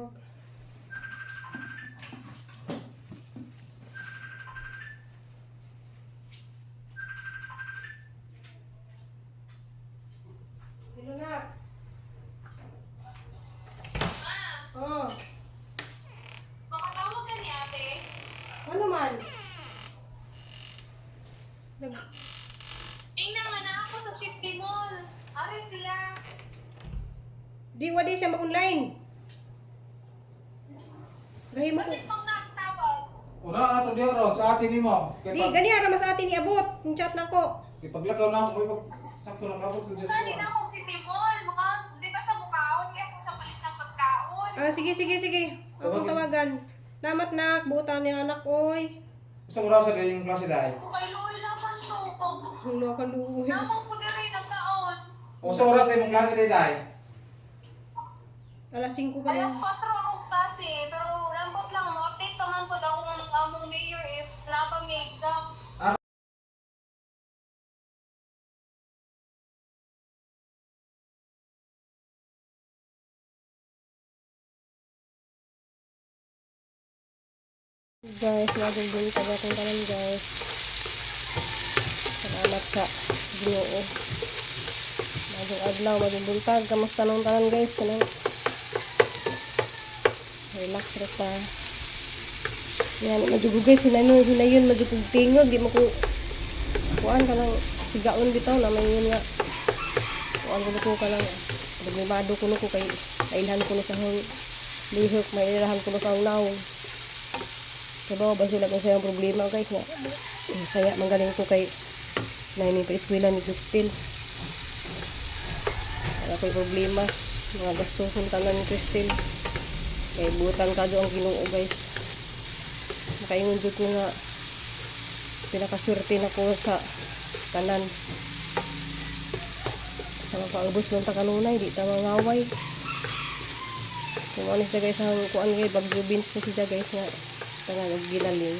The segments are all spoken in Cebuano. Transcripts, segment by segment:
Tawag. Hello, nak. Ma, Oh, makatawag ka ni ate. ano man? Nag Tingnan nga na ako sa City Mall. Ari sila. Di wa di siya mag-online. Gahimo ko. Bakit pang nakatawag? Una na to diha ron sa atin nimo. Kay Di pag gani ara mas atin iabot. Yung chat na ko. kay paglakaw na ako kay pag sakto na kabot ko Saan sa din ako City Mall? Mukhang di ba siya mukhaon? Kaya kung siya palit ng pagkaon. Ah, sige, sige, sige. Akong tawagan. Lamat nak, buotan ni anak oy. Gusto mo sa yung klase dai. Kung kay Luoy naman to. Wala ka luoy. Namang ko din rin nagkaon. O sa oras imong klase dai dai. Alas 5 pa lang. Alas 4 akong klase, pero lambot lang. Mo-update pa man po daw kung among mayor if napa may exam. Guys, nagugulong akong tanan, guys. Salamat sa Ginoo. Bagong adlaw, bagong buntag. Kamusta nang tanan, guys? Kanang relax ra ta. Yan, medyo guys, hinayon, hinayon, medyo kog tingog, di mo ko kuan kanang sigaon bitaw na may yun nga. Kuan ko ko kanang problemado ko no ko kay kailhan ko no sa hong lihok, may ilahan ko no sa hong nawong. Kabaw ba sila kung sayang problema, guys, nga. Saya manggaling ko kay na pa eskwela ni Cristel. Wala ko'y problema. Mga gastuhon tanan ni Cristel. Kay butan kadyo ang Ginoo, guys. Nakaingon jud ko nga pinakaswerte na ko sa tanan. Sa mapaubos lang ta kanunay, di ta mangaway. Kung ano siya, guys, ang kuan guys, Bagyo beans na siya, guys, nga tanan og ginaling.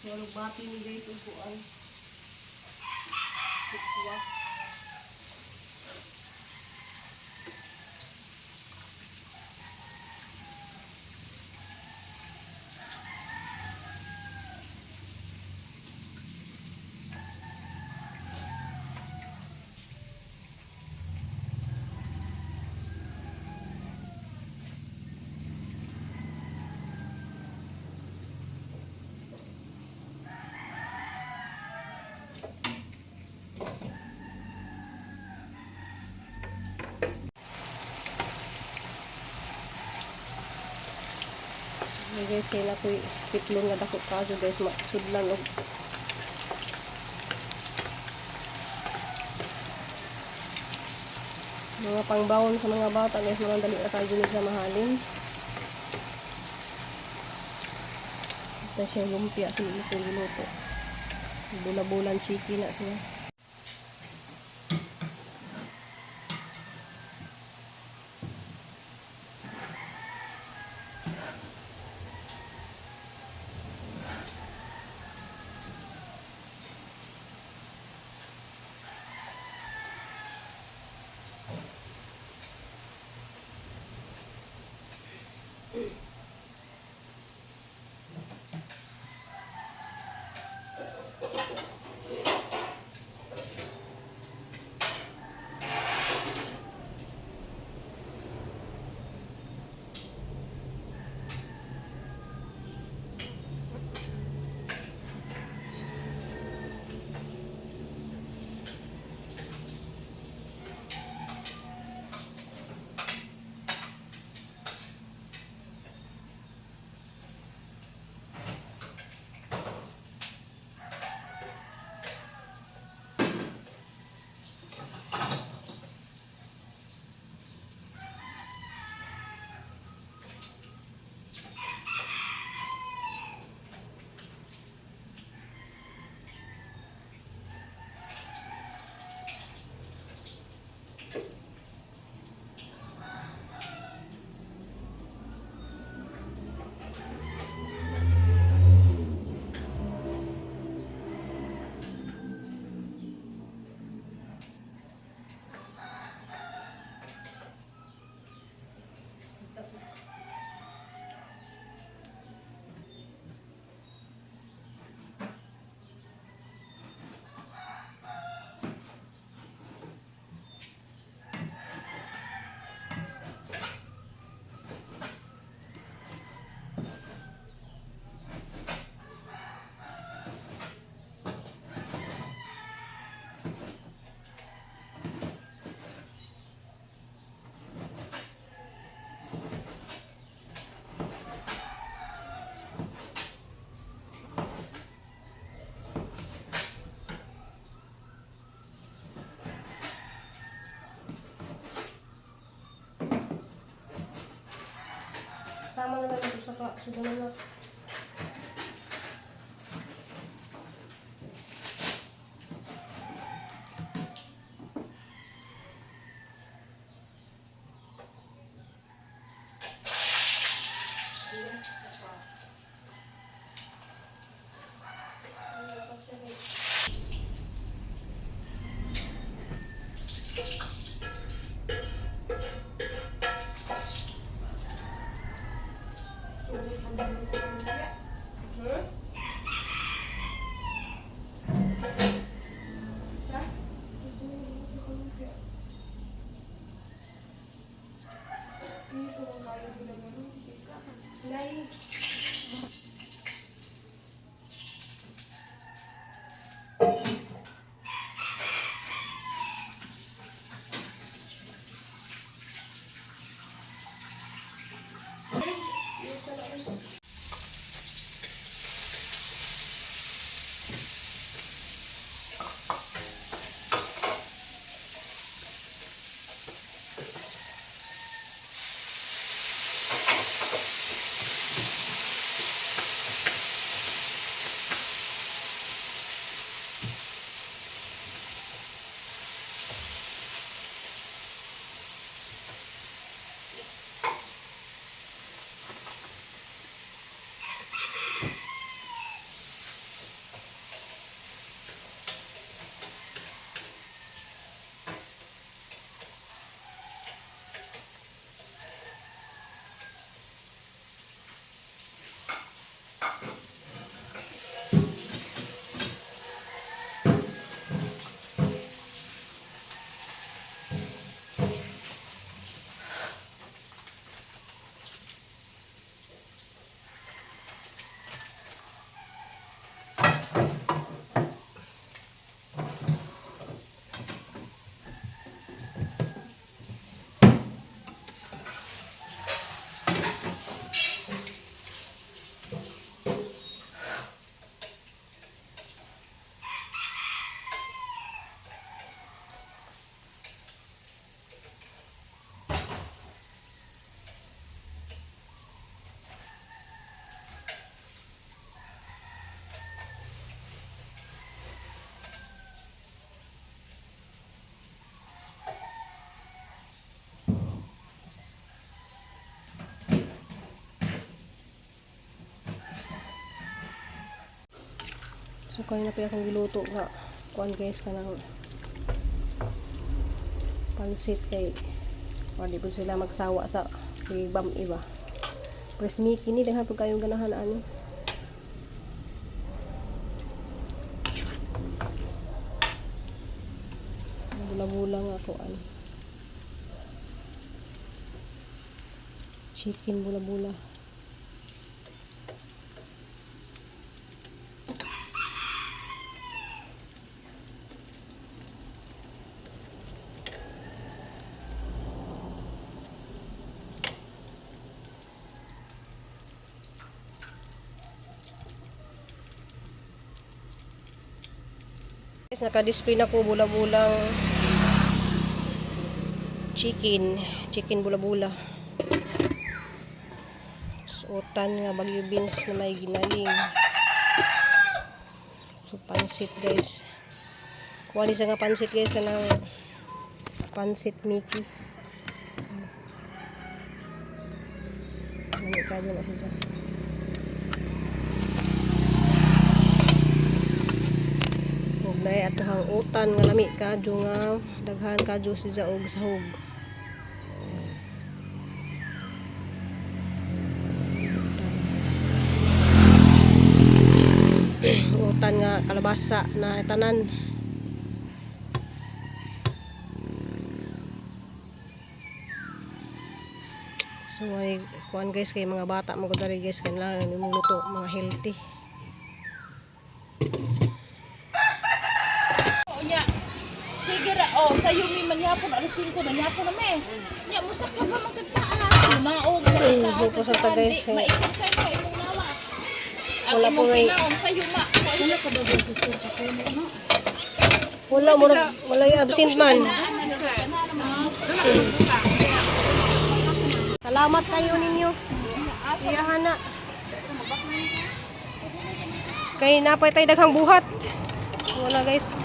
Walog bati ni, guys, ug kuan. Sikwa. Okay, guys, kay na ko'y pitlong nga dako kaso, guys, masudlan og mga pangbawon sa mga bata, guys, mga dali ra kayo ni sa mahalin. Ito siya lumpia sa luto giluto. Bula-bulan chicken na siya. Langga, sudah na. So kanina pa akong giluto nga kuan guys, kanang pansit kay o di po sila magsawa sa si Bam iba. Press Mickey ni daghan pud kayong ganahan ani. Bula-bula nga kuan. Chicken bula-bula. Guys, naka-display na ko bula-bulang chicken, chicken bula-bula. Suotan nga bagyo beans na may ginaling. So pansit guys. Kuha ni sa nga pansit guys kanang pansit Mickey. Ano ka na siya. Ug naay atahang utan nga lami kadyo nga daghan kadyo siya og sahog. Utan nga kalabasa na tanan. So ay kuan guys, kay mga bata mo diri guys, kailangan imong luto mga healthy. O nya. Sige ra, oh, sayo mi man yapon alas 5 na yapon na me. Nya musak ka pa man kagtaas. Lumaog sa taas. Buko sa tagay, sir. Ma-exercise ka imong lawas. Ang Wala po imong may- pinaon sayo ma. Wala ka ba Wala mo wala yung absent man. Salamat kayo ninyo. Iyahan na. Kay napay tay daghang buhat. Wala guys.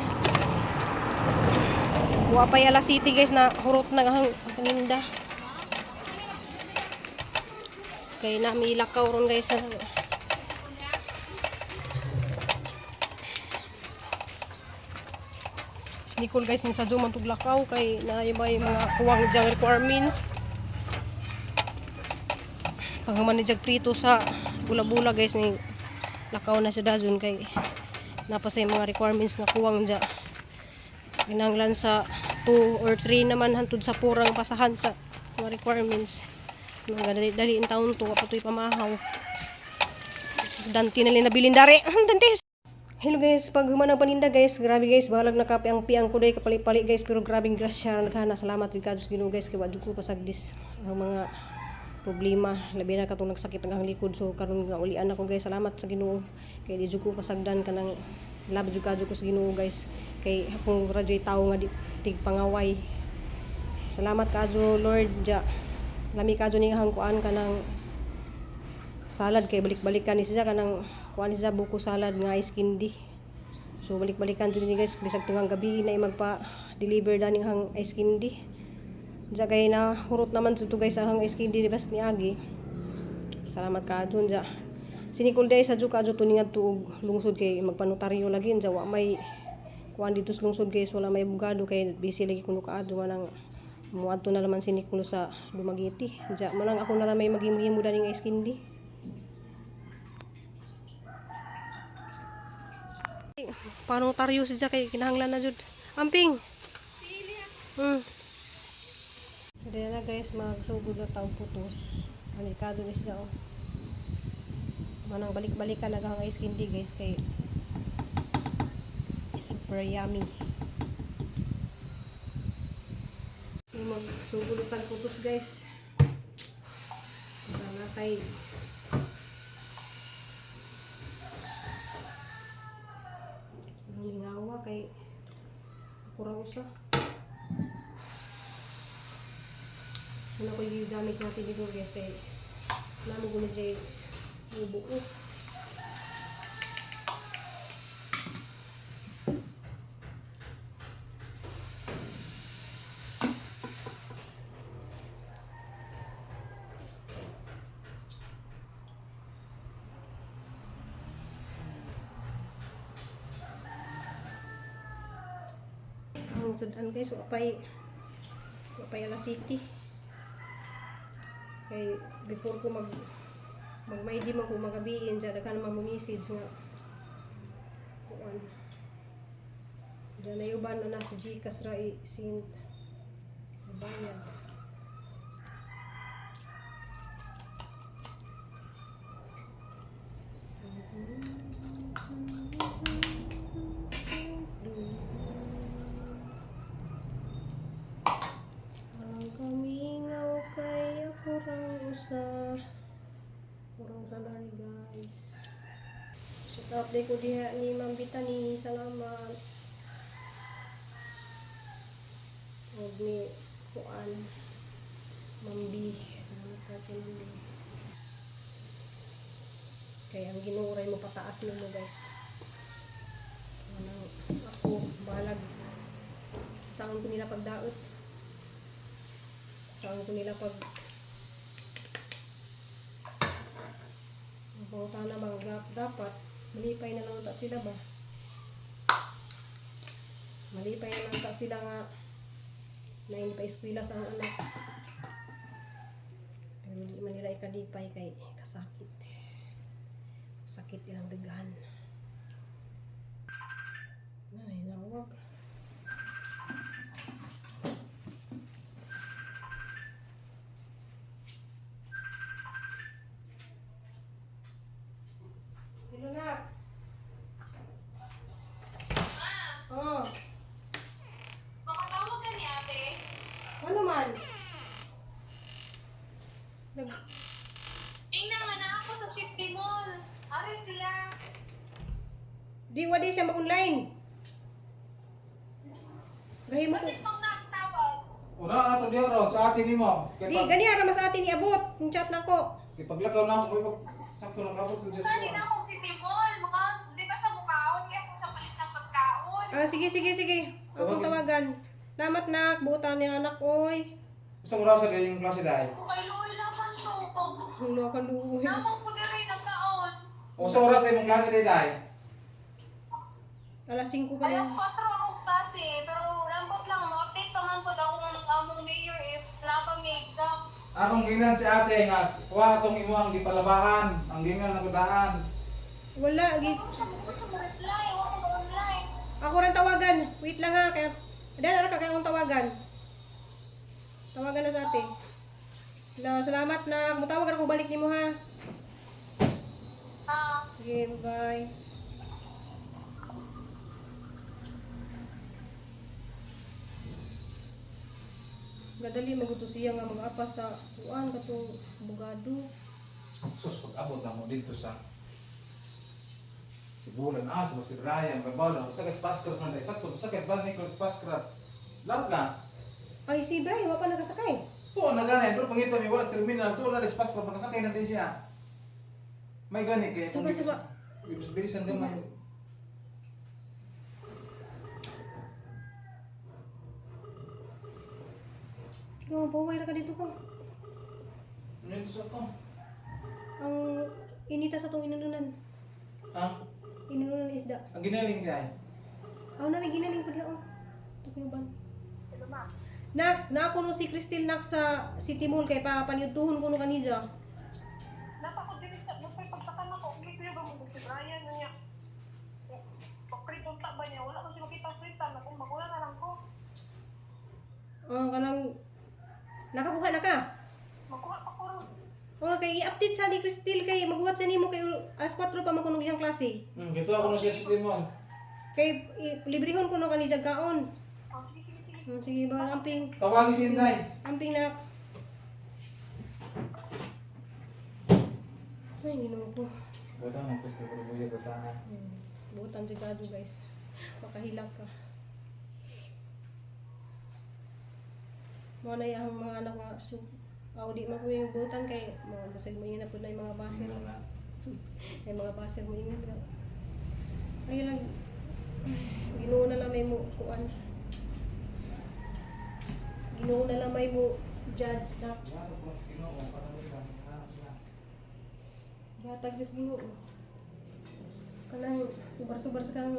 Wa pay ala city guys na hurot na ang paninda. Kay nami lakaw ron guys. Si Nicole guys ni sa Zoom ang tuglakaw kay na may mga kuwang diyang requirements. Paghuman ni Jag prito sa bula-bula guys ni lakaw na sa dazon kay napasay mga requirements nga kuwang dya. Kinahanglan sa 2 or 3 naman hantud sa purang pasahan sa mga requirements. Mga dali, dali in taon to patuloy pamahaw. Dante na lang nabilin dari. Dante. Hello guys, pag human ang paninda guys, grabe guys, bahalag na kape ang piang ko day kapali-pali guys, pero grabing grasya naghana. Salamat jud kadto sa Ginoo guys kay wa jud ko pasagdis ang mga problema, labi na katong nagsakit ang akong likod, so karon nga ulian ako guys, salamat sa Ginoo kay di jud ko pasagdan kanang love jud kadto ko sa Ginoo guys, kay akong radyo'y tawo nga di tigpangaway. Salamat kadto Lord ja. Lami kadto ning hangkuan kanang salad kay balik-balikan ni siya kanang kuan siya buko salad nga ice candy. So balik-balikan jud ni guys bisag tungang gabi na magpa-deliver daning hang ice candy. Diya kay na hurot naman jud to guys ang hang ice candy di bas ni Agi. Salamat ka dun ja. Si Nicole day sa juga adto ni ngadto og lungsod kay magpanotaryo lagi ja wa may kuan dito sa lungsod guys, wala may abogado kay busy lagi kuno kaadto manang muadto na naman si Nicole sa Dumaguete. Ja manang ako na lang may maghimo-himo daning ice candy. Panotaryo si kay kinahanglan na jud. Amping. So dahil na guys, magsugod na tao putos. Alikado ni siya oh. Manang balik-balikan na ang ice candy guys kay super yummy. So magsugod na tao putos guys. Para na kay Lumingawa kay kurang isa. Ano ko yung gamit natin dito guys kay namo ko na siya buo. Ang sudan guys, wapay ala city. Kay before ko mag mag maidi man ko magabiin dyan, daghan naman mo message nga kuan. Diyan na uban na na sa GCash ra i sint bayad. Ang kamingaw kay ako rang usa. Kurang salary guys. Shout out day ko diha ni Ma'am Bitani. Salamat. Og ni Kuan. Ma'am B. Salamat ka kay Ma'am B. Kay ang Ginoo ray mo pataas nimo guys. Ano ako balag saan ko nila pagdaot. Saan ko nila pag ang pangutana mga dapat malipay na lang ta sila ba? Malipay na lang ta sila nga na pa eskwela sa ang anak. Pero di man nila ikalipay kay kasakit. Sakit ilang daghan. Ay, nawag. Hello, nak. Ma, Oh, baka tawag ka ni ate. ano man? Nag Tingnan man na ako sa City Mall. Ari sila. Di wa di siya mag-online. Gahimo ko. Pang nakatawag. Una na to diha ron sa atin nimo. Kay Di pag gani ara mas atin iabot yung chat nako. kay paglakaw na ako pag sakto na kabot ko sa Saan na ako City Mall? Mukha, di ba Ah, sige, sige, sige. Akong tawagan. Salamat nak, buutan ni anak oy. Gusto mo rasa kayo yung klase dai. Kung kay Luoy laman to. Wala ka luoy. Namang ko diri nagkaon. O sa oras imong klase dai dai. Alas 5 pa Alas lang. 4 akong klase, pero lambot lang, mo-update pa man po akong among mayor if na pa may exam. Akong ginan si ate nga kuha atong imo ang gipalabahan, ang ginan ang kudaan. Wala, gi Wala siya mo-reply, wala ko online. Ako rin tawagan. Wait lang ha. Kaya, dahil ka kaya akong tawagan. Tawagan na sa ate. La, salamat na. Mutawag ako balik nimo ha. Ah, Sige, bye-bye. Gadali maguto siya nga mag-apas sa kuan katong abogado. Sus pag abot na mo dito sa si Bulan Asmo, si Brian, Babalo, sa kay Pascal man dai sakto, sa kay Van Nicholas Pascal. Larga. Ay, si Bray, wa pa nakasakay. Tuo na gani, doon pangita mi wala sa terminal, tuo na sa Pascal pagkasakay na din siya. May gani kay Suba, suba. Bilisan gamay. Ikaw, paway ra ka dito ko. Ano ito sa to? Ang inita sa tong inununan. Ha? Inununan isda. Ang ginaling dai. Aw na may ginaling pud oh. Tukluban. Nak, na ako no si Christine nak sa City Mall kay pa panyudtuhon ko no kanija. Napa ko diri sa nagpay pagsakan ako, ug libre ba mo si Brian niya. Pag-print unta ba niya, wala ko siya makita printan, akong magula na lang ko. Oh, kanang nakakuha na ka. Magkuha pa ko ron. Oh, kay i-update sa ni Christine kay maghuwat sa nimo kay alas 4 pa man kuno iyang klase. Gito ako no siya sa Timon. Kay librehon ko no kanija kaon. Oh, sige, sige, sige. Sige ba amping. Tawagin si Inday. Amping nak. Ay, Ginoo ko. Butang ang pwesto ko buya butang. Butan sigado guys. Makahilak ka. Mo na yung mga anak nga su aw di man ko yung butan kay mo basig mo na pud na yung mga baser. Ay mga baser mo ingon na. Ay lang Ginoo na lang may mo kuan. Ginoo na lang may mo judge na. Gatag Diyos Ginoo. Kanang subar-subar sa kang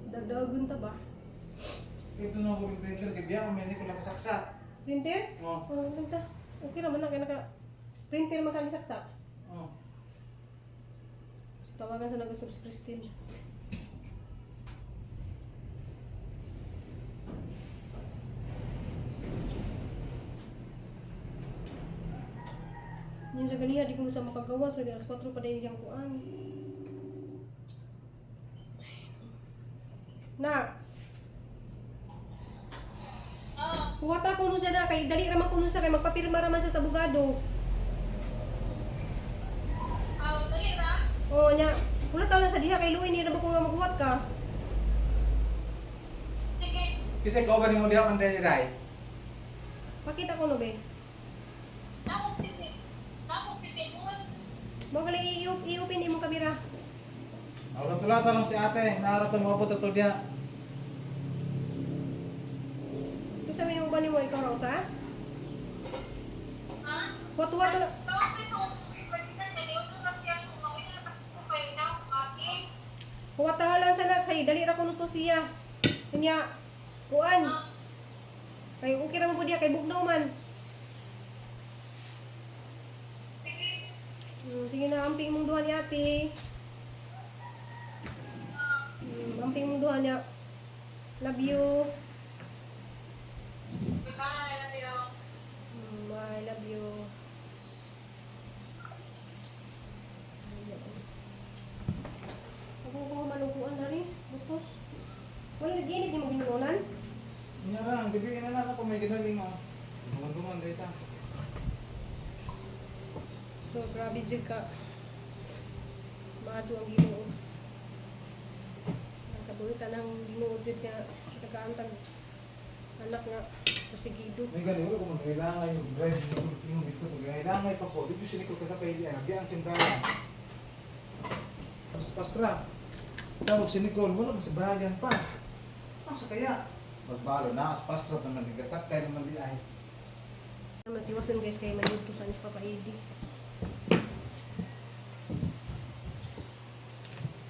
dagdagon ta ba? Ito na ako printer kay biya may hindi ko nakasaksak. Printer? Oh. Oh, ta. Okay raman na kay naka printer man kang saksak. Oh. Tawagan sa nag-usap si Christine. Yung sa ganiha, di ko mo siya makagawa. So, di alas 4 pa dahil yung kuan. Nak! Ah, Kuwata ko no siya na, kay dali raman ko no siya, kay magpapirma raman siya sa abogado. ah, dali ra. Oo, nya. Wala tao lang sa diha, kay Luin, hindi na ba ko nga maghuwat ka? Sige. Kasi ko ba nimo diha man dai dai? Pakita ko no, be. Nako sige. Nako sige. Mo gali i-open imong kamera. Awra tulata lang si ate, naara to mo to diha. Kasi may uban nimo ikaw ra usa? Ha? Huwat-huwat na. Tawag ko sa pagkitan niya, di ko na siya kung mawala na ko kay na ate. Huwat lang sana kay dali ra kuno to siya. Kanya kuan. Kay okay ra man pud diha kay bugnaw man. Sige. Sige na amping imong duha ni ate. Amping imong duha niya. Love you. Goodbye, love you. I love you. Ako ko manukuan dari, butos. Wala naginit ni mo ginuunan. Nya ra, gabi na na ako may ginaling oh. Duman-duman dai ta. So grabe jud ka. Maadto ang Ginoo. Ang kabuhitan ng Ginoo jud nga nagaantag anak nga masigido. May gani wala ko man kailangan yung drive yung dito sa kailangan pa ko. Dito siya ko kasakay diha, biya ang simbahan. Pas pas ra. Tawag si Nicole, wala man si Brian pa. Asa kaya? Magbalo na, as pastor naman, nagkasakay naman di ay. Matiwasan guys kay malito sa anis Papa Edi.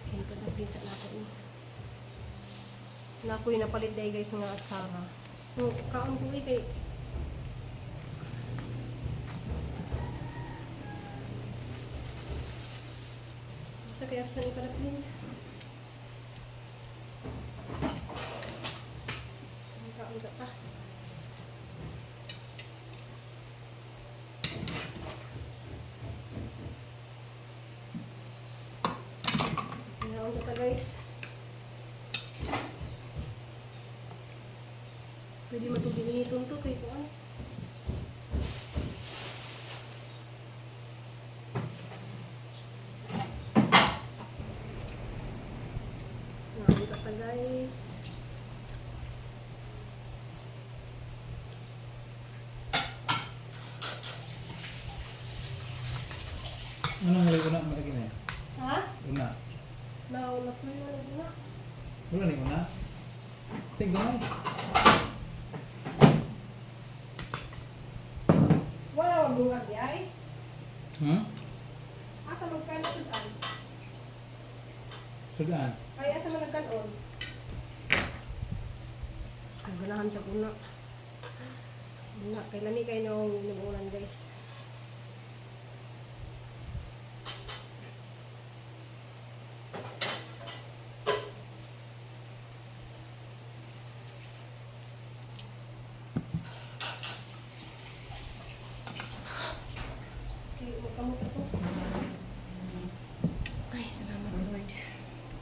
Kaya pa na sa nako ni. Nako yung napalit day guys nga atsara. So, kaon ko eh kay Sa kaya sa ni palaplin. Ang kaon sa ta. Naon sa ta guys. Pwede matugin to kay kuan. Naon sa ta guys. Anong huli una malagi na? Ha? Una. Naon na po yun na. Wala ni una. Tingnan. Wala wag lungag di ay. Hmm? Asa magkano sudan? Sudan. Ay asa man nagkanon? Ganahan sa una. Una, kay lami kay noong inuulan guys. Okay, magkamot ako. Ay, salamat Lord.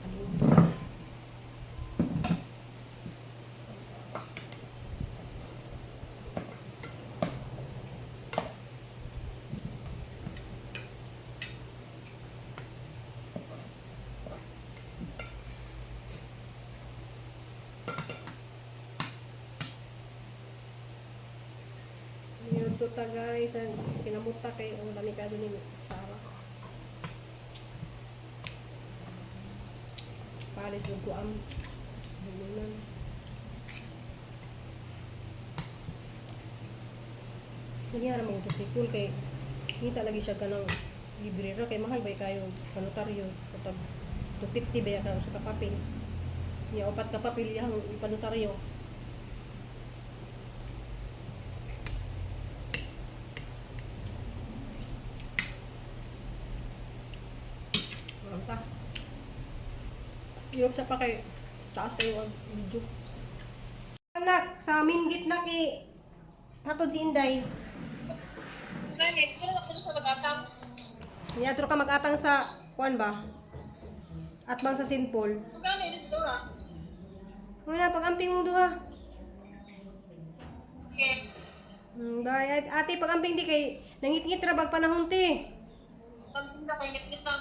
Paluto ka. Niluto ta guys, ang kinamuta kay ang dami ka ni Sarah. Paris ug kuam. Hulunan. Nangyari mga ito cool kay kita lagi siya kanang libre ra kay mahal ba kayo panotaryo katag 250 ba ka sa kapapil. Niya upat ka papel yang panotaryo. Meron pa. Yung sa pa kay taas kayo ang video. Anak, sa main gate na kay hatod si Inday. Gani, di na ako sa mag-atang. Niadto ka mag-atang sa kuan ba? Atbang sa St. Paul. Gani, dito ra. Wala, pag-amping mong duha. Okay. Bye. Ate, pag-amping di kay nangit-ngit ra bag panahon ti. Tamping na kay ngit na.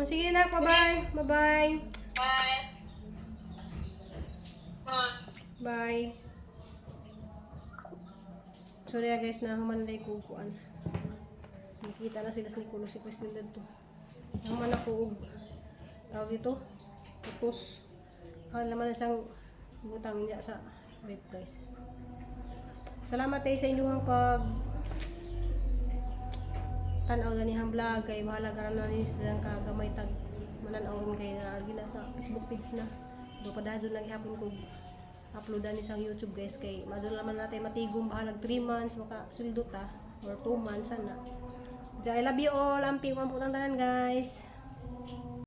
Sige na, bye-bye. Bye-bye. Bye. Ah. Bye. Sorry ah, guys, na humanday ko kuan. Nakita na sila sa Nicolo si Crystal dito. Nahuman ako og tawag dito. Tapos ah, naman na siyang butang niya sa rep guys. Salamat tayo sa inyong pag tanaw ganihang vlog kay mahalaga ra na ni silang kagamay tag mananaw ron kay na na sa Facebook page na do pa dadyo lang gihapon ko upload ani sa YouTube guys kay madula man natin matigom bahalag 3 months maka sweldo ta or 2 months ana. I love you all. Amping ang putang tanan guys.